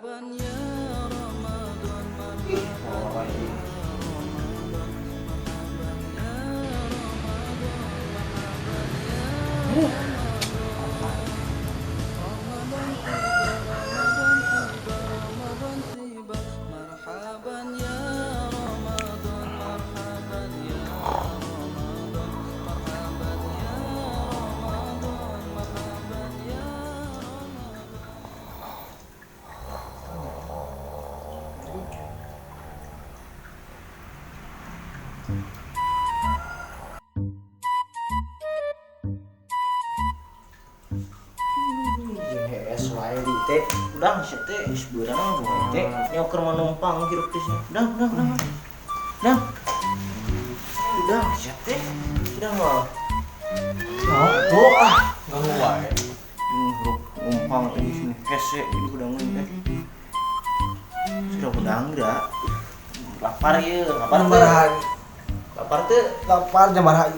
Ih, orang ini. Teh, udah sih teh, sebenarnya mah teh nyoker mau numpang hirup teh. Udah, udah, udah. Udah. Udah, sih teh. Udah mah. Oh, ah, ganggu wae. Hirup numpang ini sini hese ini udah teh. Sudah udang enggak? Lapar ye, lapar teh. Lapar teh, lapar jam baraha?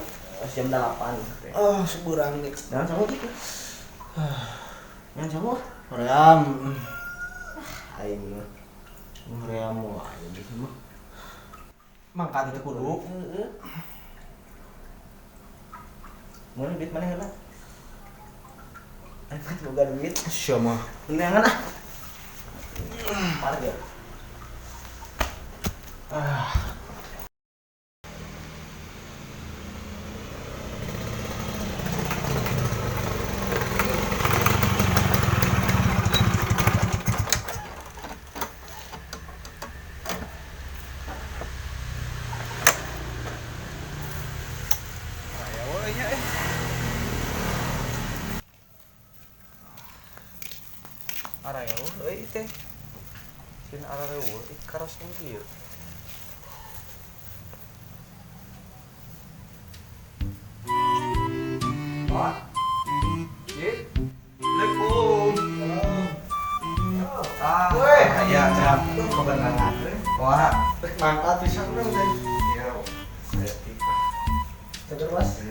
Jam 8. Oh, seburang nih. Jangan sama gitu. Jangan sama. Hoream. Aing mah. Hoream wae gitu mah. Mangkat teu kudu. Heeh. Mun duit mana heula? Aing boga duit. Sia mah. Undangan ah. Parah ya. Ah. Areuh euy teh. Sin areuh karos kieu. Pak. Ye. Assalamualaikum. Ah, weh, aya jam kebenaran. Wah, rek mangkat pisan urang teh. Iya. Saya tika. Seger, Mas.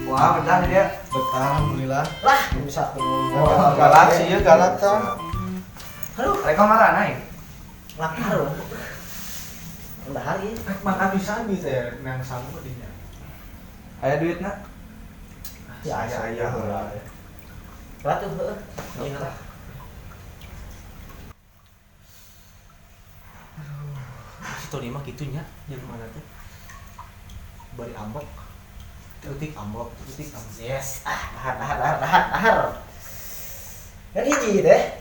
Wah, betah dia. Betah alhamdulillah. Lah, bisa oh, galak sih ya, galak tah. Aduh, rek marana ieu? Lapar loh. Dahar ieu. Rek makan pisan ieu teh nang sangu dinya. Aya duitna? Ya, aya heula. Lah tuh heueuh. Ieu lah. Aduh, si Tony mah kitu nya, jeung mana teh? Bari ambek. Titik ambok, titik ambok. Yes. Ah, dahar, dahar, dahar, dahar, dahar. Kan hiji teh.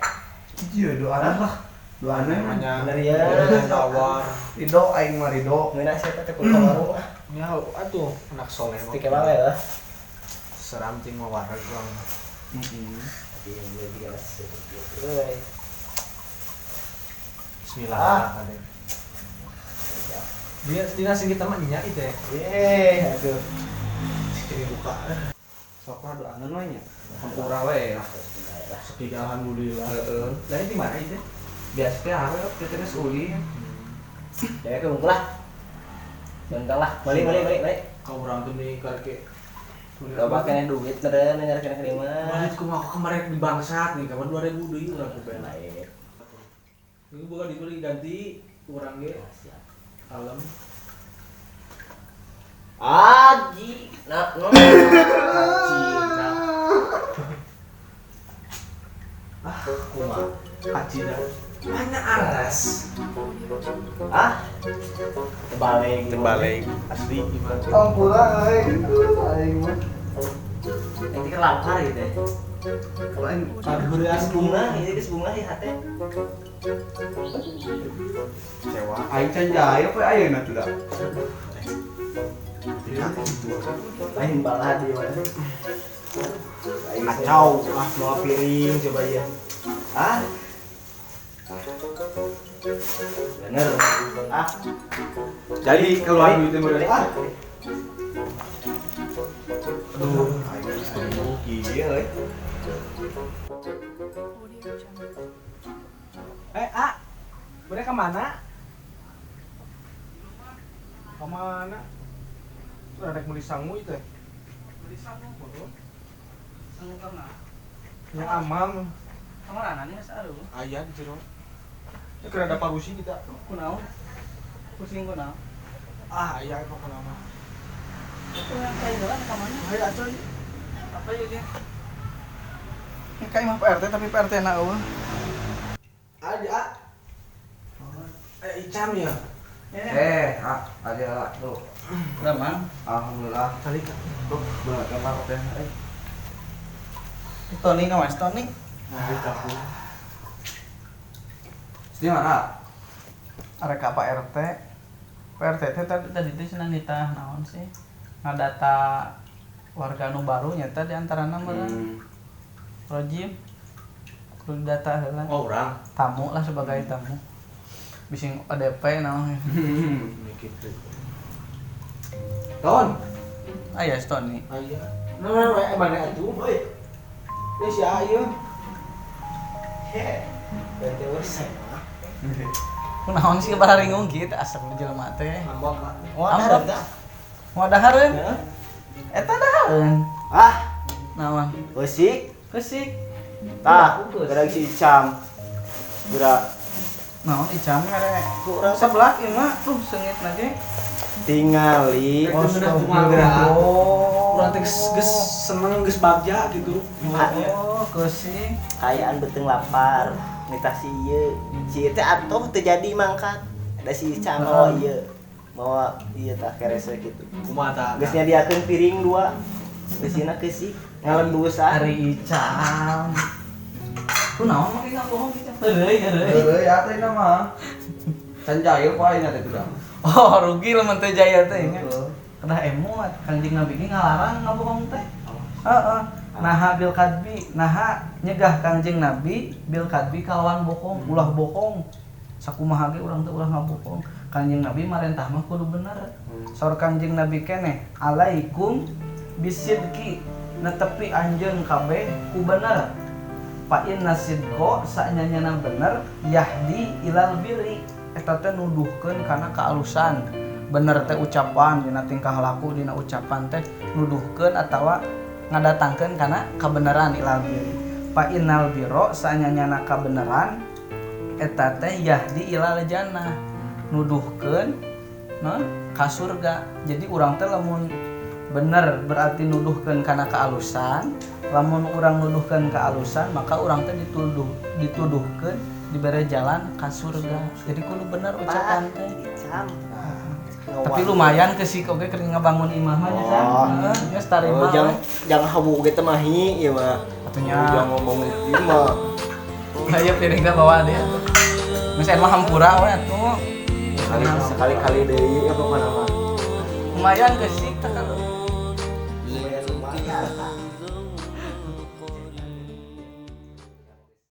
Hiji we doana lah. Doana namanya. Bener ya. Tawar. Ridho aing mah ridho. Ngeunah sia teh kudu ka warung ah. Nya atuh anak soleh mah. Teu wae lah. Seram ting mah wareg urang. Heeh. Tapi yang dia juga euy. Bismillahirrahmanirrahim. Dia dina sing kita mah nya ieu teh. Eh, aduh. Ini buka. Sok lah doanan we nya. Hampura we lah. Sepi alhamdulillah. Heeh. Lah di mana itu? Biasa teh hareup teh geus ulin. Ya ke bungkul lah. Bentang lah. Balik balik balik balik. Ka urang teh nih kareke. Loba keneh duit meureun nyari keneh ka mah. Balik kumaha kemarin di bangsat nih, kapan 2000 deui urang ku bae. Baik. Ini bukan dibeli ganti urang ge. Siap. Kalem. Aji, nah, no. Aji, nah. Ah, kumaha? Aji dah. Mana aras? Ah, terbalik. Terbalik. Asli gimana? Ampura aing. Aing mah. Nanti kan lapar gitu ya. Kalau aing geus bunga, ieu geus bunga ya hate. Kecewa. Aing can jaya poe ayeuna tuh da. Aing balah di mana? Kacau, ah mau piring coba ya. Ah. Bener. Ah. Jadi keluar duitnya bener. Ah. Aduh, aing geus kieu euy. Eh, ah. Mereka kemana? Kemana? Rek meuli sangu itu ya? Beli sangu, bro. Sangu kana? Yang amang. Kamarana nih geus aruh. Aya di jero. Ini keur ada parusi kita. Kunaon? Pusing kunaon? Ah, aya pokona mah. Itu yang kayak jalan ka mana? Hayo atuh. Apa ya dia? Ini kayak mah Pak RT tapi Pak RT na eueuh. Ada. Icam ya. Ada tuh. Udah, Mang. Alhamdulillah. Kali Tuh, berat kamar teh. Tony ka Mas Tony. Nah, itu aku. Di mana? Arek ka Pak RT. Pak RT teh tadi teh cenah nitah naon sih? Ngadata warga nu baru nyata di antarana meureun. Rojim. Kudu data heula. Oh, urang. Tamu lah sebagai tamu. Bising ODP naon. Gitu. Ton. Aya si Tony. Aya. Nah, mana atuh, euy. Ieu si ieu. He. BTW saya mah. Kunaon sih bararingung kieu teh asap jelema teh. Ambok, Pak. Ambok. Mau dahareun? Eta dahareun. Ah, Naon? Keusik. Keusik. Tah, geura si Icam. Geura Naon Icam mere? ku urang Sebelah ieu mah tuh seungit lagi. tingali. Astagfirullah. Urang teh geus seneng geus bagja gitu. Oh, keusik. Kayaan beteng lapar. Nitah si ieu. Si ieu teh atuh teu jadi mangkat. Ada si Icam mawa ieu. Mawa ieu tah kerese kitu. Kumaha tah? Geus nyadiakeun piring dua. Geusina keusik ngalembus ah. Ari Icam. Kunaon make ngabohong Icam? Heureuy, heureuy. Heureuy atuh ini mah. Can jaya poe ayeuna teh tuh. Oh, rugi lamun teu jaya teh nya. Kedah emut, Kangjeng Nabi ge ngalarang ngabohong teh. Heeh. Naha bil kadbi, naha nyegah Kangjeng Nabi bil kadbi kalawan bohong, ulah bohong. Sakumaha ge urang teh ulah ngabohong. Kangjeng Nabi marentah mah kudu bener. Saur Kangjeng Nabi keneh, alaikum bisidqi, netepi anjeun kabeh ku bener. Fa inna sidqa sanyanyana bener yahdi ilal birri, eta teh nuduhkeun kana kaalusan. Bener teh ucapan dina tingkah laku dina ucapan teh nuduhkeun atawa ngadatangkeun kana kabeneran ilal birri. Fa innal birra sanyanyana kabeneran eta teh yahdi ilal jannah, nuduhkeun naon ka surga. Jadi urang teh lamun bener berarti nuduhkeun kana kaalusan, lamun urang nuduhkeun kaalusan maka urang teh dituduhkeun dibere jalan ka surga. Jadi kudu bener ucapan teh. Tapi lumayan keusik oge keur ngabangun imah mah nya San. Heeh, geus tarima. Jangan habu oge teh mahi ieu mah. Atunya jangan ngomong ieu mah. Aya piringna bawa dia atuh. Geus mah hampura we atuh. Sekali-kali deui apa pokona mah. Lumayan keusik teh kalau.